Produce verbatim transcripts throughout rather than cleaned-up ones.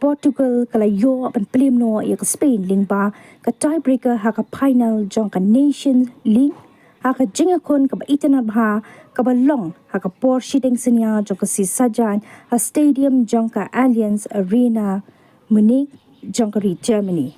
Portugal ka la ïoh ban plie noh ïa ka Spain lyngba ka tiebreaker ha ka final jong ka Nations League ha ka jingïakhun kaba itynnad bha kaba long ha ka por shiteng synñia jong ka sngi Saitjaiñ ha stadium jong ka Allianz Arena, Munich, jong ka ri Germany.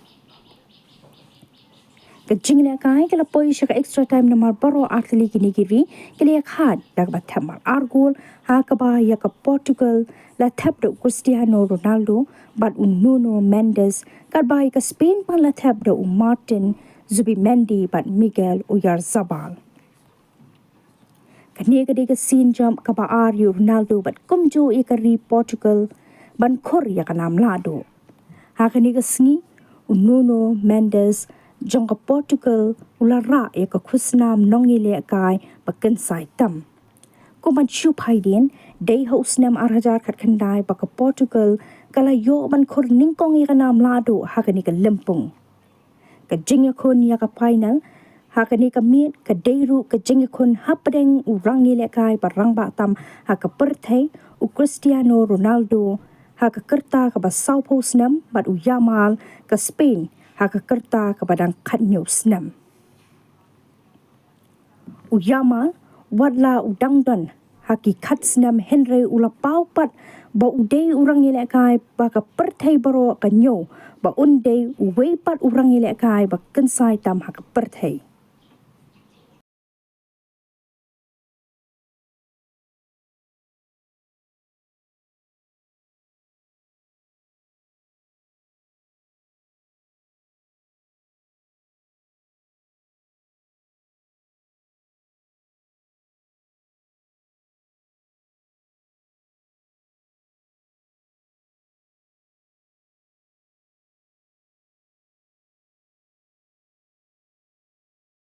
Ka jinglehkai ka la poi sha ka extra time namar baroh artylli kine ki ri ki la ïakhaid da kaba thep mar ar gol, ha kaba ïa ka Portugal la thep da u Cristiano Ronaldo bad u Nuno Mendes, katba ïa ka Spain pat la thep da u Martin Zubimendi bad Mikel Oyarzabal. Kane ka dei ka sien jump kaba ar ïa u Ronaldo bad kumjuh ïa ka ri Portugal ban khur ïa ka nam lahduh. Ha kane ka sngi, u Nuno Mendes jong ka Portugal u la rah ïa ka khusnam nongïalehkai ba kynsai tam. Kum ban shu phaidien, dei ha u snem ar hajar khatkhyndai ba ka Portugal ka la ïoh ban khur nyngkong ïa ka nam lahduh ha kane ka lympung. Ka jingïakhun ïa ka final ha kane ka miet ka dei ruh ka jingïakhun hapdeng u rangïalehkai ba rangbah tam ha ka pyrthei, u Cristiano Ronaldo, ha ka rta kaba sawphew snem bad u Yamal ka Spain ha ka rta kaba dang khathynñiew snem. U Yamal, watla u dang don ha ki khat snem, hynrei u la paw pat ba u dei u rangïalehkai ba ka pyrthei baroh ka ñiew ba un dei uwei pat u rangïalehkai ba kynsai tam ha ka pyrthei.